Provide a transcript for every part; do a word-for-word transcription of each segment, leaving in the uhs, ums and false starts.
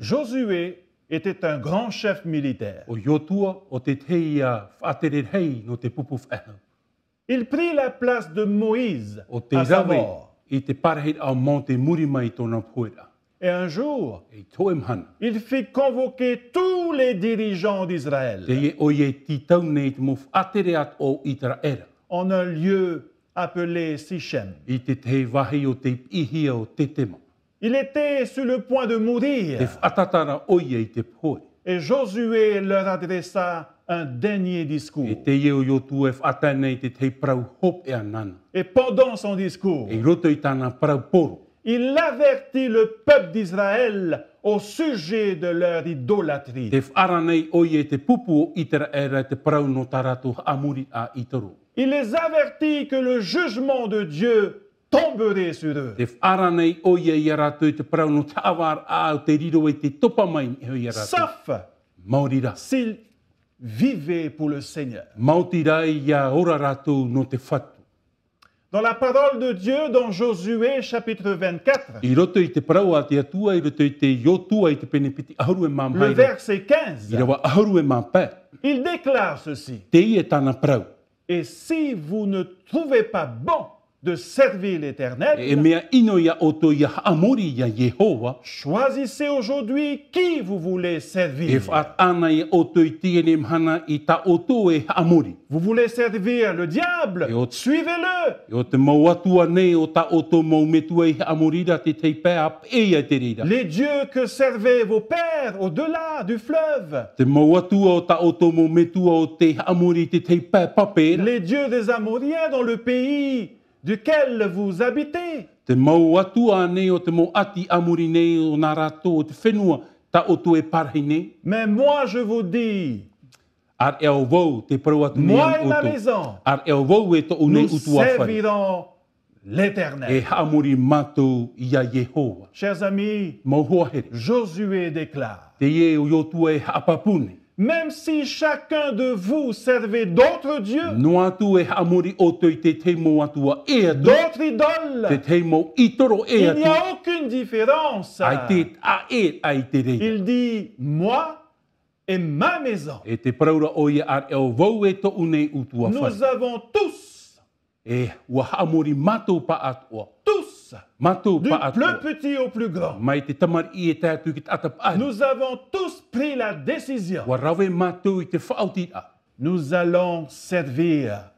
Josué était un grand chef militaire. ʻO Iotua, ʻo te tahi ia faʻatere rahi nō te pupu faʻehau. Il prit la place de Moïse ʻO te à sa rave mort. I te pārahiraʻa o Mōte i muri mai i tōna poheiraʻa. Et un jour, I te hōʻē mahana. Il fit convoquer tous les dirigeants d'Israël. Teie ʻoia i tītau nei te mau faʻatere atoʻa o Iteraera. En un lieu appelé Sichem. I te tahi vāhi ʻo tei piʻihia ʻo Setema. Il était sur le point de mourir. Te faʻatātara ʻoia i te pohe. Et Josué leur adressa un dernier discours. E teie ʻo Iotua e faʻatae nei te tahi parau hopeʻa nāna. Et pendant son discours, I roto i tāna parau poro. Il avertit le peuple d'Israël au sujet de leur idolâtrie. Te faʻaara nei ʻoia i te pupu o Iteraera te parau nō tā rātou haʻamoriraʻa ʻitoro. Il les avertit que le jugement de Dieu tomberait sur eux. Te faʻaara nei ʻoia ia rātou i te parau nō te haʻavāraʻa ʻo tei riro i te topa mai nei ia rātou. Sauf Maori rā. S'ils vivaient pour le Seigneur. Maoti rā ia ora rātou nō te Fatu. Dans la parole de Dieu, dans Josué chapitre vingt-quatre, I roto i te parau a te Atua, i roto i te Iotua i te pene piti ʻahuru e mā maha le i rā. Verset quinze, I rava ʻahuru e mā pae. Il déclare ceci. Teie tāna parau. Et si vous ne trouvez pas bon de servir l'Éternel, E mea ʻino ia ʻoutou ia haʻamori ia Iehova. Choisissez aujourd'hui qui vous voulez servir. E faʻataʻa ia ʻoutou i teie mahana i tā ʻoutou e haʻamori. Vous voulez servir le diable, Et autre- suivez-le. ʻO te mau atua nei o tā ʻoutou mau metua i haʻamori ra te tahi pae a peʻe ia te reira. Les dieux que servaient vos pères au-delà du fleuve. Te mau atua o tā ʻoutou mau metua o tei haʻamori te tahi pae pape ra. Les dieux des Amoréens dans le pays duquel vous habitez. Te mau atua nei o te mau ʻāti Amori nei o nā rātou o te fenua tā ʻoutou e parahi nei. Mais moi, je vous dis, ʻĀreʻa vau te parau atu nei moi a et ma ʻoutou. Maison, ʻĀreʻa vau e tōʻu nei nous ʻutuāfare. Servirons l'Éternel. E haʻamori mātou ia Iehova. Chers amis, Mau hoa here. Josué déclare, Teie ʻo Iotua e haʻapāpū nei. Même si chacun de vous servait d'autres dieux, Noa atu e haʻamori ʻoutou i te tahi mau atua ʻē atu. D'autres idoles, Te tahi mau ʻitoro ʻē Il n'y atu. A aucune différence. ʻAita e taʻa i te reira. Il dit, moi et ma maison. E te parau ra ʻoia ʻāreʻa vau e tōʻu nei ʻutuāfare. Nous avons tous, E ua haʻamori mātou pāʻatoʻa. Tous, Mātou du pāʻatoʻa. Plus petit au plus grand. Mai te tamariʻi e tae atu ki te taʻata paʻari. Nous avons tous pris la décision. Ua rave mātou i te faʻaotiraʻa. Nous allons servir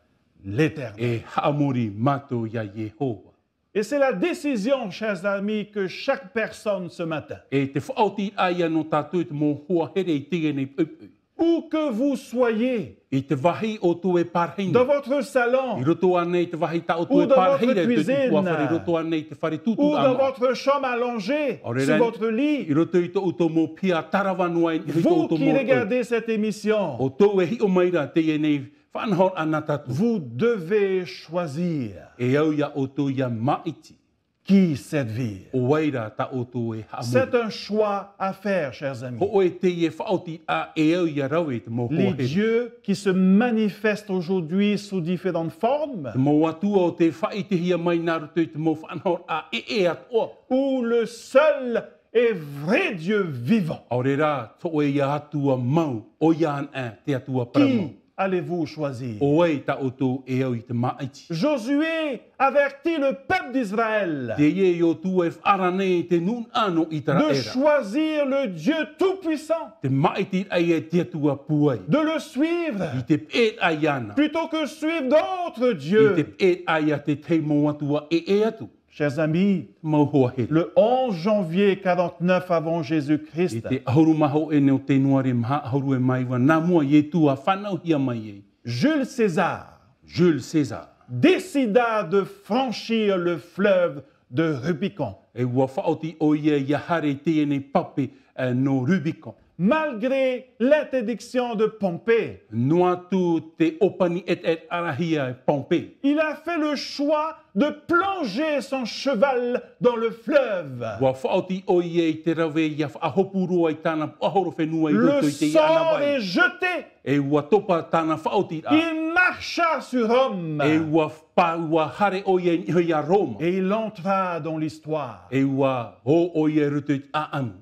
l'Éternel. E haʻamori mātou ia Iehova. Et c'est la décision, chers amis, que chaque personne ce matin, E te faʻaotiraʻa ia nō tātou i te mau hoa here i teie nei poʻipoʻi. Où que vous soyez, I te vāhi ʻoutou e parahi nei. Dans votre salon, I roto ānei i te vāhi tā ʻoutou Ou e dans parahi votre nei i te cuisine, ʻutuāfare, i roto ānei i te fare ou dans tūtūrama. Votre chambre allongée, ʻAore sur rā, votre lit, I roto i tō ʻoutou mau piha tarava noa i te Vous ʻoutou qui mau ʻoe. Regardez cette émission, ʻO tō e hiʻo mai ra teie nei faʻanahoraʻa nā tātou. Vous devez choisir E au ia ʻoutou ia māʻiti. Qui servir. ʻO vai ra tā ʻoutou e haʻamori. C'est un choix à faire, chers amis. Hōʻē teie faʻaotiraʻa e au ia rave i te mau hoa Les here. Dieux qui se manifestent aujourd'hui sous différentes formes, Te mau atua o tei faʻaʻitehia mai nā roto i te mau faʻanahoraʻa ʻē atoʻa. Ou le seul et vrai Dieu vivant. ʻAore rā, tō ʻoe ia Atua mau, ʻoia anaʻe te Atua parau mau. Qui allez-vous choisir? ʻO vai tā ʻoutou e au i te māʻiti. Josué avertit le peuple d'Israël Teie Iotua e faʻaara nei te nūnaʻa nō de Iteraera. Choisir le Dieu tout-puissant, Te māʻitiraʻa ia te Atua pūai. De le suivre, I te peʻeraʻa iāna. Plutôt que suivre d'autres I te dieux. Peʻeraʻa ia te tahi mau atua ʻē atu. Chers amis, Mau hoa here. Le onze janvier quarante-neuf avant I Jésus-Christ, te ʻahuru mā hōʻē nei o Tenuare maha ʻahuru e mā iva nā mua Ietu a fānauhia mai ai. Jules César Jules César. Décida de franchir le fleuve de Rubicon. E ua faʻaoti ʻoia ia haere i teie nei pape, eh, nō Rubicon. Malgré l'interdiction de Pompée, Noa atu te ʻōpani ʻetaʻeta-raʻa-hia e Pompée. Il a fait le choix de plonger son cheval dans le fleuve. Ua faʻaoti ʻoia i te rave ia faʻahopu roa i tāna puaʻahorofenua i Le roto i te iʻa sort vai. Est jeté. E ua topa tāna faʻaotiraʻa. Il marcha sur Rome. E ua pa-, ua haere ʻoia i niʻa iā Roma. Et il entra dans l'histoire. E ua ō ʻoia i roto i te ʻāʻamu.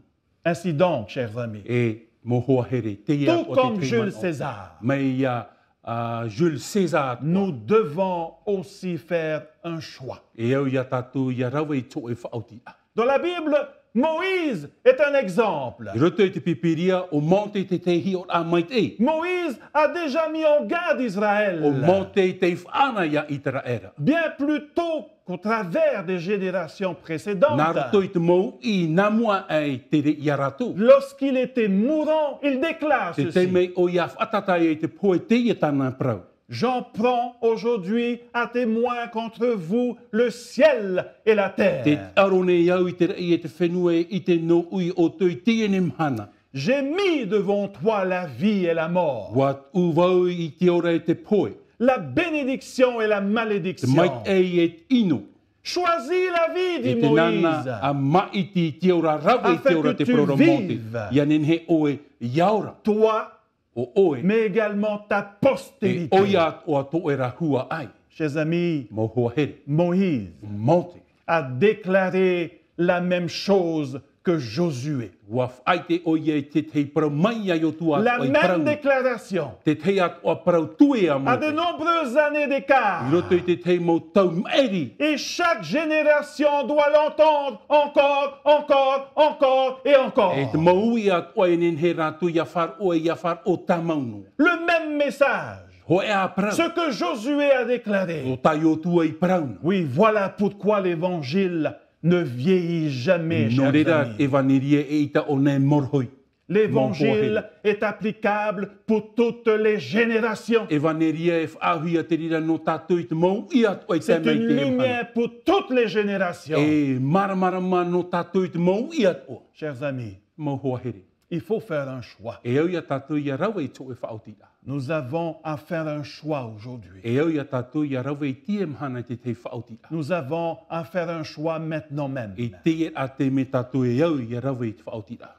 Ainsi donc, chers amis, E mau hoa here, teie atoʻa te tahi manaʻo. Tout comme Jules César, mai iā, a, Jules César atoʻa. Nous devons aussi faire un choix. E au iā tātou ʻia rave i te hōʻē faʻaotiraʻa. Dans la Bible, Moïse est un exemple. I roto i te Pīpīria, ʻo Mōte te tahi hiʻoraʻa maitaʻi. Moïse a déjà mis en garde Israël. ʻO Mōte i tei faʻaʻite iā ʻĪteraʻera. Bien plus tôt qu'au travers des générations précédentes. Nā roto i te mau uʻi nā mua aʻe i te reira iā rātou. Lorsqu'il était mourant, il déclare ceci. Te taime ʻoia faʻatātaʻi i te pohe, teie tāna parau. J'en prends aujourd'hui à témoin contre vous le ciel et la terre. Tē ʻite nei au i te raʻi e te fenua e ʻite nō ʻoutou i teie nei mahana. J'ai mis devant toi la vie et la mort. ʻUa tuʻu vau i te ora e te pohe. La bénédiction et la malédiction. Te maitaʻi e te ʻino. Choisis la vie, dit Moïse. E te nānā ʻia māʻiti i te ora rave, i te ora te parau ra Mōte. Afin que tu vives. ʻIa nehenehe ʻoe ʻia ora. Toi, ʻO ʻoe. Mais également ta postérité. E ʻoia atoʻa tō ʻoe ra huaʻai. Chers amis, Mau hoa here. Moïse Mōte. a déclaré la même chose que Josué. ʻUa faʻaʻite ʻoia i te tahi parau mai iā Iotua atoʻa i parau. La même déclaration. Te tahi atoʻa parau tūʻe a Mōte. À de nombreuses années d'écart. I roto i te tahi mau tau maʻiri. Et chaque génération doit l'entendre encore, encore, encore et encore. E te mau uʻi atoʻa e nehenehe rātou ʻia faʻaroʻo, ʻia faʻaroʻo tāmau noa. Le même message. Hōʻē ā parau. Ce que Josué a déclaré. ʻO tā Iotua i parau na. Oui, voilà pourquoi l'évangile ne vieillit jamais, chers amis. Nō reira, te ʻevaneria e ʻaita ʻōna e morohoi. L'évangile est applicable pour toutes les générations. ʻEvaneria e faʻaʻohipahia te reira nō tātou i te mau uʻi atoʻa i tae mai i teie mahana. C'est une lumière pour toutes les générations. E māramarama nō tātou i te mau uʻi atoʻa. Chers amis, Mau hoa here. il faut faire un choix. E au iā tātou ʻia rave i te hōʻē faʻaotiraʻa. Nous avons à faire un choix aujourd'hui. E au iā tātou ʻia rave i teie mahana i te tahi faʻaotiraʻa. Nous avons à faire un choix maintenant même. I teie ā taime tātou e au ʻia rave i te faʻaotiraʻa.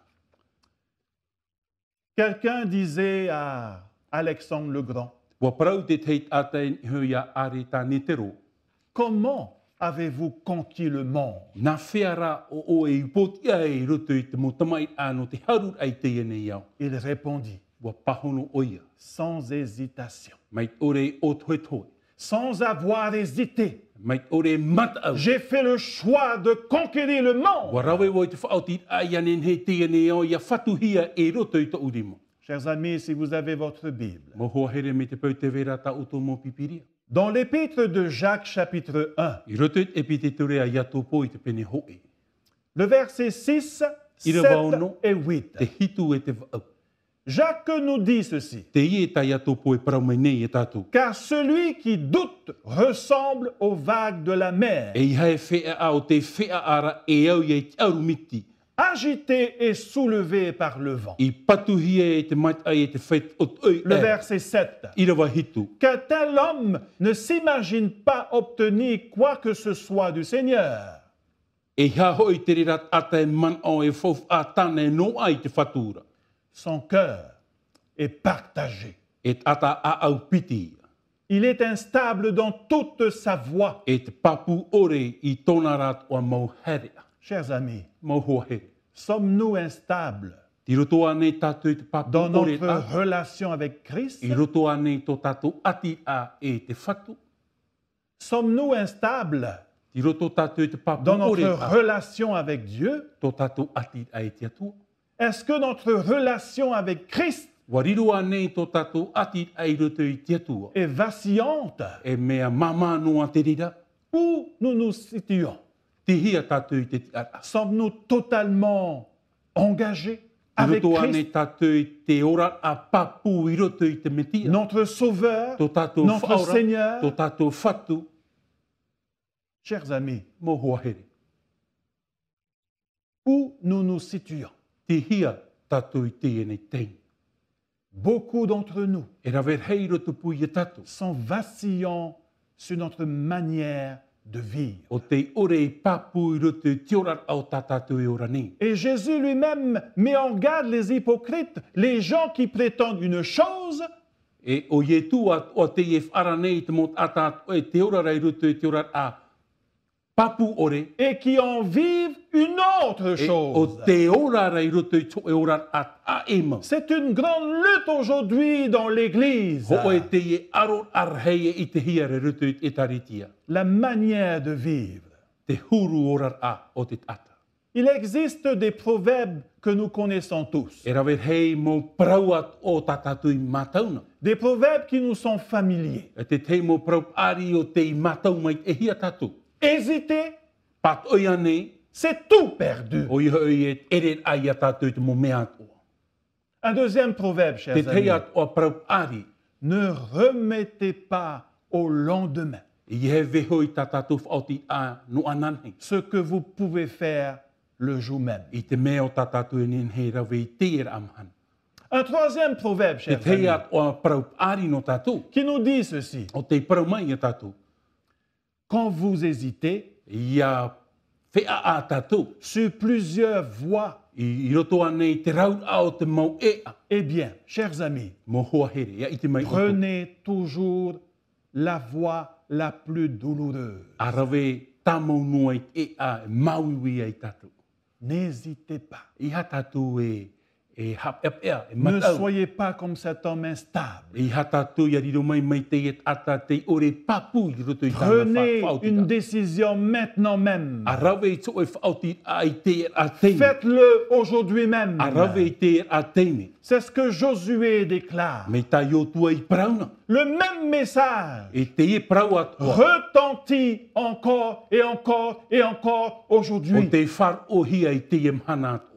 Quelqu'un disait à Alexandre le Grand, ʻUa parau te tahi taʻata i niʻa iho iā Aretanetero. Comment avez-vous conquis le monde ? Nā hea rā ʻo ʻoe i upoʻotiʻa ai i roto i te mau tamariʻi nō te hāruraʻa i teie nei ao ? Il répondit, ʻUa pāhono ʻoia. Sans hésitation. Mai te ʻore e ʻōtohetohe. Sans avoir hésité. Mai te ʻore e mataʻu. J'ai fait le choix de conquérir le monde. ʻUa rave vau i te faʻaotiraʻa ʻia nehenehe teie nei ao ʻia fatuhia i roto i tōʻu rima. Chers amis, si vous avez votre Bible, Mau hoa here, mai te peu tē vai ra tā ʻoutou mau Pīpīria. Dans l'épître de Jacques, chapitre un, I roto i te ʻepitētore a Iakobo i te pene hōʻē. Le verset six, ʻĪrava ono, sept et huit. Te hitu e te vaʻu. Jacques nous dit ceci. Teie tā Iakobo e parau mai nei iā tātou. Car celui qui doute ressemble aux vagues de la mer. ʻEiaha e feʻaʻa ʻo tei feʻaʻa ra e au ia i te ʻaru miti. Agitée et soulevée par le vent. I patuhia e te maitaʻi e te feiā ʻotoʻi. Le verset sept. ʻĪrava hitu. Qu'un tel homme ne s'imagine pas obtenir quoi que ce soit du Seigneur. ʻEiaha hoʻi te reira taʻata e manaʻo e faufaʻa tāna e noaʻa i te Fatu ra. Son cœur est partagé. E taʻata ʻāʻau piti ia. Il est instable dans toute sa voie. E te pāpū ʻore i tōna ra atoʻa mau haereʻa. Chers amis, Mau hoa here. Sommes-nous instables Tei roto ānei tātou i te pāpū ʻore ra? Dans notre relation avec Christ ? I roto ānei tō tātou ʻati ra e te Fatu? Sommes-nous instables Tei roto tātou i te pāpū ʻore ra? Dans notre relation avec Dieu ? Tō tātou ʻati ra e te Atua? Est-ce que notre relation avec Christ ʻUa riro ānei tō tātou ʻati ra i roto i te Atua? Est vacillante ? E mea māmā noa te reira? Où nous nous situons ? Tei hea tātou i te tiʻaraʻa? Sommes-nous totalement engagés avec Christ ? Tei roto ānei tātou i te oraraʻa pāpū i roto i te Mesia? Notre Sauveur, Tō tātou Faʻaora, notre Seigneur. Tō tātou Fatu. Chers amis, Mau hoa here. Où nous nous situons ? Tei hea tātou i teie nei taime? Beaucoup d'entre nous E rave rahi roto pū ia tātou. sont vacillants sur notre manière de vivre. ʻO tei ʻore e pāpū i roto i te oraraʻa o tā tātou e ora nei. Et Jésus lui-même met en garde les hypocrites, les gens qui prétendent une chose, E ʻo Ietu atoʻa teie e faʻaara nei i te mau taʻata atoʻa e te ora ra i roto i te oraraʻa pāpū ʻore, et qui en vivent une autre chose. E ʻo te ora ra i roto i te hōʻē oraraʻa ʻāʻemu. C'est une grande lutte aujourd'hui dans l'Église. Hōʻē teie ʻaroraʻa rahi e ʻitehia ra i roto i te ʻĒtārētia. La manière de vivre. Te huru oraraʻa o te taʻata. Il existe des proverbes que nous connaissons tous. E rave rahi mau parau atoʻa tā tātou i mātau na. Des proverbes qui nous sont familiers. E te tahi mau parau paʻari ʻo tei mātau mai e hia tātou. Hésiter, pātoʻi ānei, c'est tout perdu. ʻOia hoʻi e ʻereraʻa ia tātou i te mau mea atoʻa. Un deuxième proverbe, chers amis. Te tahi atoʻa parau paʻari. Ne remettez pas au lendemain. ʻEiaha e vaiiho i tā tātou faʻaotiraʻa nō ananahi. Ce que vous pouvez faire le jour même. I te mea ʻo tā tātou e nehenehe e rave i teie ra mahana. Un troisième proverbe, chers amis. Te tahi atoʻa parau paʻari nō tātou. Qui nous dit ceci. ʻO tei parau mai ia tātou. Quand vous hésitez, ʻIa feʻaʻa tātou. Sur plusieurs voies. I, i roto ānei i te rauraʻa o te mau ʻēʻa. Eh bien, chers amis, Mau hoa here, ʻia ʻite mai ʻoutou. Prenez toujours la voie la plus douloureuse. ʻA rave tāmau noa i te ʻēʻa e māuiui ai tātou. N'hésitez pas. ʻEiaha tātou e, e haʻapeʻapeʻa, e mataʻu. Ne soyez pas comme cet homme instable. ʻEiaha tātou ʻia riro mai, mai teie taʻata tei ʻore e pāpū i roto i tāna fa-, Prenez une faʻaotiraʻa. Décision maintenant même. ʻA rave i te hōʻē faʻaotiraʻa i teie ra taime. Faites-le aujourd'hui même. ʻA rave i teie ra taime. C'est ce que Josué déclare. Mai tā Iosua i parau na. Le même message E teie parau atoʻa. retentit encore et encore et encore aujourd'hui. ʻO tei faʻaroʻohia i teie mahana atoʻa.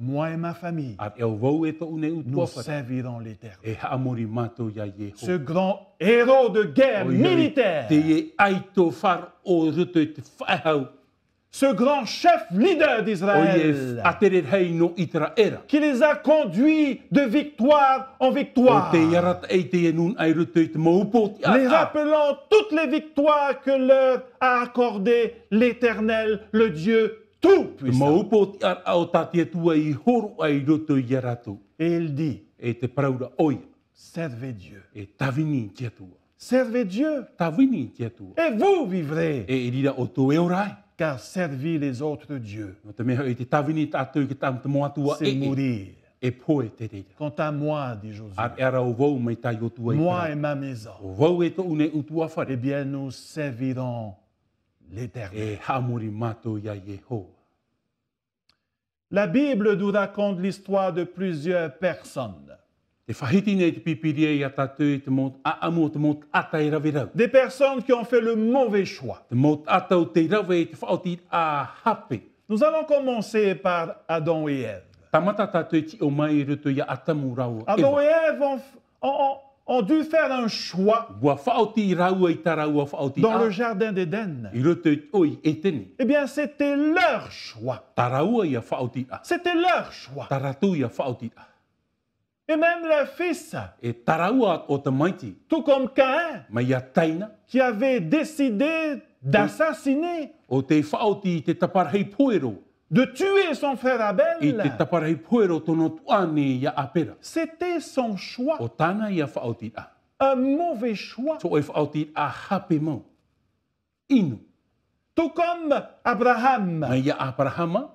Moi et ma famille, ʻĀreʻa ʻo vau e tōʻu nei ʻutuāfare. Nous servirons l'Éternel. E haʻamori mātou iā Iehova. Ce grand héros de guerre militaire. ʻOia hoʻi, teie ʻaito faʻaroʻo i roto i te faʻehau. Ce grand chef leader d'Israël. ʻOia e faʻatere rahi nō ʻĪteraʻera. Qui les a conduits de victoire en victoire. ʻO tei arataʻi teie nūnaʻa i roto i te mau upoʻotiʻaraʻa. Les rappelant toutes les victoires que leur a accordées l'Éternel, le Dieu tout-puissant. Te mau upoʻotiʻaraʻa ʻo tā te Atua i hōroʻa i roto iā rātou. Et il dit, E tē parau ra ʻoia. Servez Dieu. E tāvini i te Atua. Servez Dieu. Tāvini i te Atua. Et vous vivrez. E i reira ʻoutou e ora ai. Car servir les autres dieux, Nō te mea hoʻi, tē tāvini tātou i te mau atua ʻē, c'est mourir. E pohe te reira. Quant à moi, dit Josué, ʻĀreʻa rā ʻo vau, mai tā Iosua i parau. Moi et ma maison, ʻO vau e tōʻu nei ʻutuāfare. Eh bien, nous servirons l'Éternel. E haʻamori mātou iā Iehova. La Bible nous raconte l'histoire de plusieurs personnes. Tē faʻahiti nei te Pīpīria iā tātou i te mau ʻāʻamu o te mau taʻata e rave rau. Des personnes qui ont fait le mauvais choix. Te mau taʻata ʻo tei rave i te faʻaotiraʻa hape. Nous allons commencer par Adam et Ève. Tāmata tātou e tiʻo mai i roto iā ʻĀtamu rāua ʻo Eva. Adam et Ève ont, ont, ont, ont dû faire un choix ʻUa faʻaoti rāua i tā rāua faʻaotiraʻa. Dans le jardin d'Éden. I roto i te ʻō i ʻĒtene. Eh bien, c'était leur choix. Tā rāua ia faʻaotiraʻa. C'était leur choix. Tā rātou ia faʻaotiraʻa. Et même leur fils. E tā rāua ʻo tamaiti. Tout comme Caïn. Mai iā Taina. Qui avait décidé d'assassiner. ʻO tei faʻaoti i te taparahi pohe roa. De tuer son frère Abel. I te taparahi pohe roa tōna tuahine iā Apera. C'était son choix. ʻO tāna ia faʻaotiraʻa. Un mauvais choix. Te hōʻē faʻaotiraʻa hape mau. ʻIno. Tout comme Abraham. Mai iā Aperahama.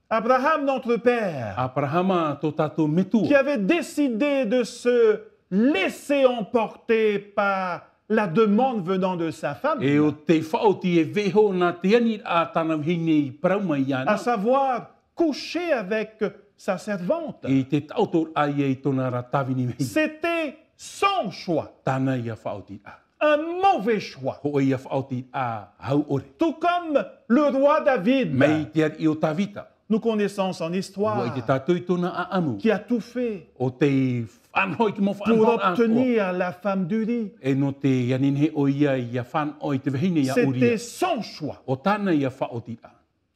Abraham, notre père. Aperahama, tō tātou metua. Qui avait décidé de se laisser emporter par la demande venant de sa femme. E ʻo tei faʻaoti e vaiiho nā te aniraʻa a tāna vahine i parau mai iāna. À savoir coucher avec sa servante. I te taʻoto ra ʻoia i tōna ra tāvini vahine. C'était son choix. Tāna ia faʻaotiraʻa. Un mauvais choix. Hōʻē ia faʻaotiraʻa hau ʻore. Tout comme le roi David. Mai te ariʻi ʻo Tāvita. Nous connaissons son histoire. ʻUa ʻite tātou i tōna ʻāʻamu. Qui a tout fait. ʻO tei faʻanaho i te mau faʻanahoraʻa atoʻa. Pour obtenir la femme d'Urie. E nō te nehenehe ʻoia ia fānaʻo i te vahine iā Uria. C'était son choix. ʻO tāna ia faʻaotiraʻa.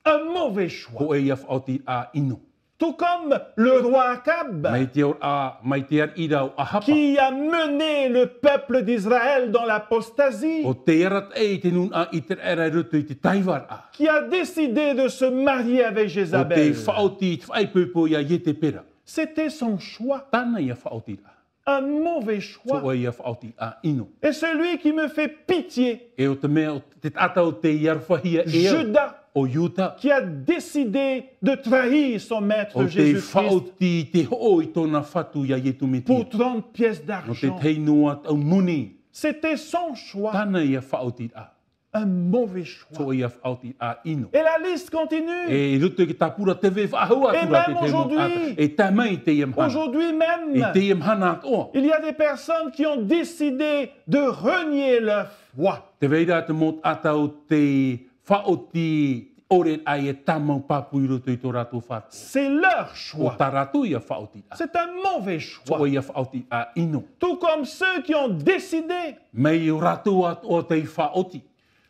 Un mauvais choix. Hōʻē ia faʻaotiraʻa ʻino. Tout comme le roi Akab. Mai te ora, mai te ariʻi ra ʻo Ahaba. Qui a mené le peuple d'Israël dans l'apostasie. ʻO tei arataʻi i te nūnaʻa ʻĪteraʻera i roto i te taivaraʻa. Qui a décidé de se marier avec Jézabel. ʻO tei faʻaoti i te faʻaipoipo iā Ietepera. C'était son choix. Tāna ia faʻaotiraʻa. Un mauvais choix. Tōʻoe ia faʻaotiraʻa ʻino. Et celui qui me fait pitié, E ʻo te mea, ʻo te taʻata ʻo tei arohahia e au, Judas, ʻo Iuta, qui a décidé de trahir son maître ʻo tei Jésus-Christ faʻaoti te hoʻo i tōna Fatu ia Ietu Metia. Pour trente pièces Nō te d'argent. tahi noa tau moni, C'était son choix. Tāna ia faʻaotiraʻa. Un mauvais choix. Tōʻoe ia faʻaotiraʻa ʻino. Et la liste continue. E i roto i te tāpura tē vai faʻahou atu Et ra même te tahi mau aujourd'hui, taʻata. E tae mai i teie mahana. Aujourd'hui même, E teie mahana atoʻa. il y a des personnes qui ont décidé de renier leur foi. Tē vai ra te mau taʻata ʻo tei faʻaoti ʻore ai e tāmau pāpū i roto i tō rātou faʻaroʻo. C'est leur ʻO choix. tā rātou ia faʻaotiraʻa. C'est un mauvais choix. Tōʻoe ia faʻaotiraʻa ʻino. Tout comme ceux qui ont décidé Mai ʻo rātou atoʻa tei faʻaoti.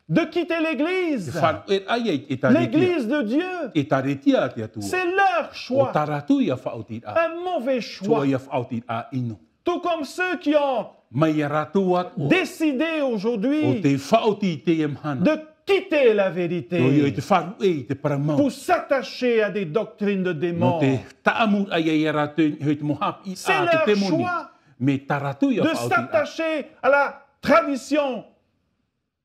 de quitter l'Église, E faʻaruʻe ai e tāretia. l'Église de Dieu. E tāretia a te Atua. C'est leur ʻO choix. tā rātou ia faʻaotiraʻa. Un mauvais choix. Tōʻoe ia faʻaotiraʻa ʻino. Tout comme ceux qui ont Mai ia rātou atoʻa. décidé ʻO aujourd'hui tei faʻaoti i teie mahana. de quitter la ʻO vérité ia i te faʻaruʻe i te parau mau. Pour s'attacher à des doctrines de Nō démons. te taʻamuraʻa ia rātou i te mau haʻapiʻiraʻa C'est a te leur temoni. Choix Mai tā rātou ia de faʻaotiraʻa. S'attacher à la tradition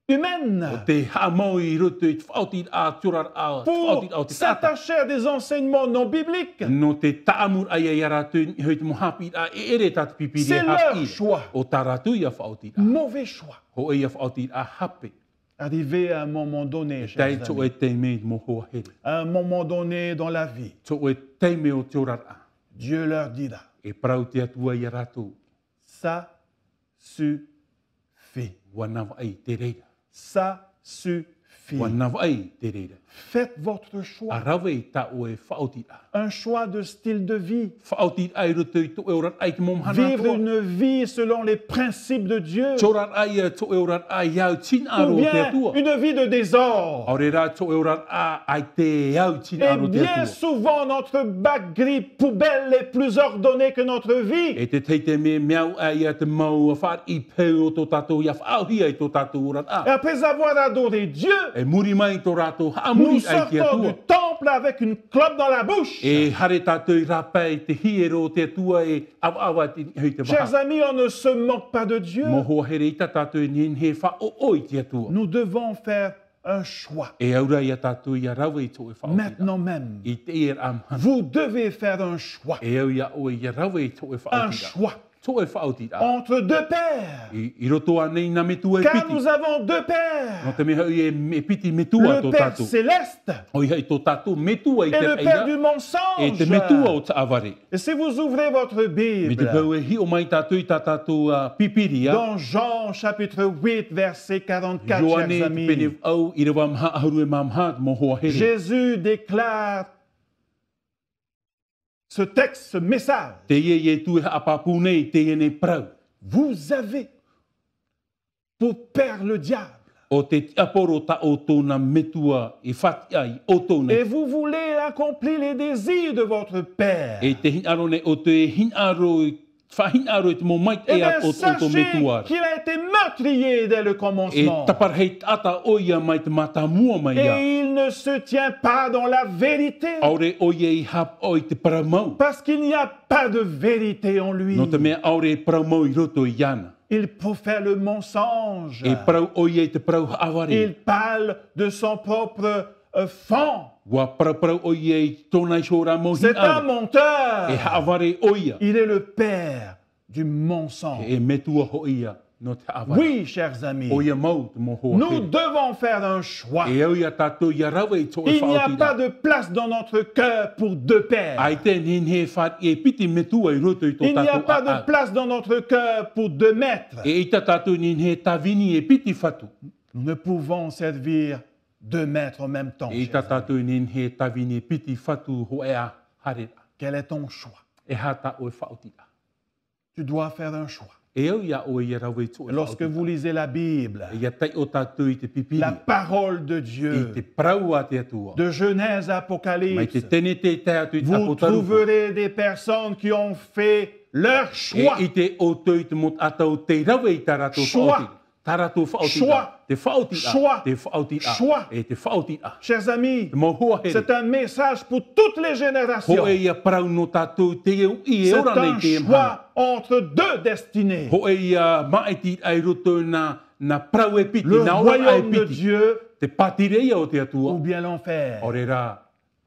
humaine ʻO te haʻamau i roto i te faʻaotiraʻa, te oraraʻa, te pour faʻaotiraʻa o te taʻata. S'attacher à des enseignements non bibliques. Nō te taʻamuraʻa ia rātou i te mau haʻapiʻiraʻa e ʻere tā te pīpīria C'est leur haʻapiʻi. Choix. ʻO tā rātou ia faʻaotiraʻa. Mauvais choix. Hōʻē ia faʻaotiraʻa hape. Arrivé à un moment donné, E tae chers tō amis, e taime i te mau hoa here. à un moment donné dans la vie, Tō e taime o te oraraʻa. Dieu leur dira, E parau te Atua ia rātou. ça suffit. ʻUa navaʻi te reira. Ça suffit. ʻUa navaʻi te reira. Faites votre choix. ʻA rave i tā ʻoe faʻaotiraʻa. Un choix de style de vie. Faʻaotiraʻa i roto i tō e oraraʻa i te mau mahana Vivre atoʻa. Une vie selon les principes de Dieu. Te oraraʻa ia, tō e oraraʻa i au tinaʻaro Ou o te bien Atua. Une vie de désordre. ʻAore rā tō e oraraʻa i te au Et tinaʻaro o te bien Atua. Souvent, notre bac gris poubelle est plus ordonnée que notre vie. E te tahi taime mea au ia te mau fāriʻi peu o tō tātou ia faʻaʻohia i tō tātou oraraʻa. Et après avoir adoré Dieu, E muri mai tō rātou nous haʻamori ai te sortons du Atua. Temple avec une clope dans la bouche. E haere tātou i rāpae i te hiero o te Atua e ʻavaʻava te niʻa i te vaha. Chers amis, on ne se moque pas de Dieu. Mau hoa here, ʻaita tātou e nehenehe e faʻaʻoʻo i te Atua. Nous devons faire un choix. E au ra ia tātou ia rave i tō e faʻaotiraʻa. Maintenant même, I teie ra mahana. Vous devez faire un choix. E au ia ʻoe ia rave i tō e Un faʻaotiraʻa. Choix Tō e faʻaotiraʻa. Entre deux pères. I, i roto ānei nā metua e piti. Car nous avons deux pères. Nō te mea hoʻi e, e piti metua Le tō Père tātou. Céleste ʻOia hoʻi tō tātou metua i Et te le Père du raʻi. mensonge. E te metua o te ʻāvaʻe. Et si vous ouvrez votre Mai te peu Bible e hiʻo mai tātou i tā tātou, ā, pīpīria. Dans Jean chapitre huit, verset quarante-quatre, Ioane chers i te pene amis, vaʻu, ʻīrava maha ʻahuru e mā maha, mau hoa here. Jésus déclare ce texte, ce message. Teie Ietu e haʻapāpū nei, teie nei parau. Vous avez pour père le diable. ʻO te tiaporo tā ʻoutou nā metua i fātiʻa ia ʻoutou nei. Et vous voulez accomplir les désirs de votre père. E te hinaʻaro nei ʻoutou e hinaʻaro, faʻahinaʻaro i te mau maitaʻi Eh a bien, ʻoutou, ʻoutou sachez metua. Qu'il a été meurtrier dès le E commencement. taparahi taʻata ʻoia mai te mātāmua mai ia. Et il ne se tient pas dans la vérité. ʻAore ʻoia i haʻapaʻo i te parau mau. Parce qu'il n'y a pas de vérité en lui. Nō te mea ʻaore e parau mau i roto iāna. Il profère le mensonge. E parau ʻoia i te parau haʻavare. Il parle de son propre euh, fond. ʻUa paraparau ʻoia i tōna iho rā mau hinaʻaro. C'est un menteur. E haʻavare ʻoia. Il est le père du mensonge. E metua hoʻi ia nō te haʻavare. Oui, chers amis, ʻOia mau te mau hoa nous here. Devons faire un choix. E au ia tātou ia rave i tō e Il n'y a pas faʻaotiraʻa. De place dans notre cœur pour deux pères. ʻAita e nehenehe e fāriʻi e piti metua i roto i tō tātou ʻāʻau. Il n'y a pas de place dans notre cœur pour deux maîtres. E ʻaita tātou e nehenehe e tāvini e piti fatu. Nous ne pouvons servir deux maîtres en même temps, chers amis. E ʻaita tātou e nehenehe e tāvini e piti fatu hōʻē ā haereraʻa. Quel est ton choix? E aha tā ʻoe faʻaotiraʻa? Tu dois faire un choix. E au ia ʻoe ia rave i tō e faʻaotiraʻa. Lorsque vous lisez la Bible, e ia taiʻo tātou i te Pīpīria, la parole de Dieu, i te parau a te Atua, de Genèse à Apocalypse, mai te Tenete e tae atu i te Apotarupo, vous trouverez des personnes qui ont fait leur choix. E ʻite ʻoutou i te mau taʻata ʻo tei rave i tā rātou faʻaotiraʻa. Tā rātou faʻaotiraʻa. Choix. Te faʻaotiraʻa. Choix. Te faʻaotiraʻa. Choix. E te faʻaotiraʻa. Chers amis, te mau hoa here. C'est un message pour toutes les générations. Hōʻē ia parau nō tātou te uʻi e ora nei te mahana. C'est un choix entre deux destinées. Hōʻē ia māʻitiraʻa i roto i nā, nā parau e piti, nā ora e piti. Le royaume de Dieu. Te pātireia o te Atua. Ou bien l'enfer. ʻAore rā,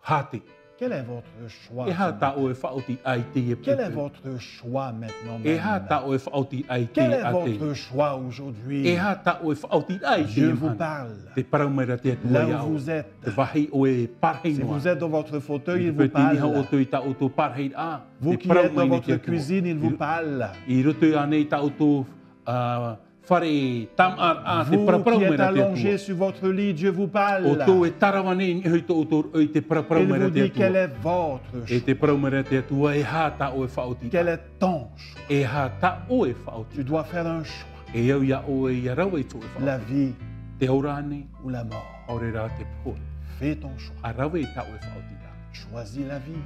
hāte. Quel est votre choix ce matin ? E aha tā ʻoe faʻaotiraʻa i teie poʻipoʻi? Quel est votre choix maintenant, même ? E aha tā ʻoe faʻaotiraʻa i teie ʻātea? Quel est votre choix aujourd'hui ? E aha tā ʻoe faʻaotiraʻa i teie mahana? Dieu vous parle. Tē parau mai ra te Atua iā ʻoe. Là où vous êtes. Te vāhi ʻoe e pārahi noa. Si vous êtes dans votre fauteuil, il vous parle. I te peu tei niha ʻoutou i tā ʻoutou pārahiraʻa, tē parau mai ra te Atua. Vous qui êtes dans votre cuisine, il vous parle. I roto ānei i tā ʻoutou, ā, fare tāmāʻaraʻa, tē paraparau mai ra te Atua. Vous qui êtes allongé sur votre lit, Dieu vous parle. ʻOutou e tārava nei i niʻa i tō ʻoutou roʻi, tē paraparau mai ra te Atua. Il vous dit, quel est votre choix ? E tē parau mai ra te Atua, e aha tā ʻoe faʻaotiraʻa? Quel est ton choix ? E aha tā ʻoe faʻaotiraʻa? Tu dois faire un choix. E au iā ʻoe ʻia rave i tō ʻoe faʻaotiraʻa. La vie ou la mort. Te ora ānei, ʻaore rā te pō. Fais ton choix. ʻA rave i tā ʻoe faʻaotiraʻa. Choisis la vie.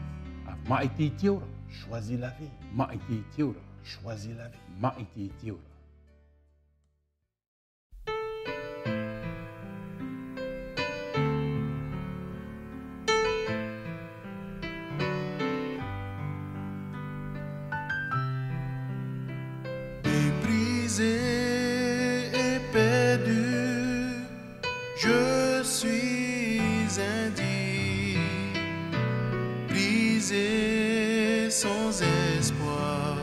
ʻA māʻiti i te ora. Choisis la vie. Māʻiti i te ora. Choisis la vie. Māʻiti i te ora. Méprisé et perdu, je suis indigne, brisé sans espoir.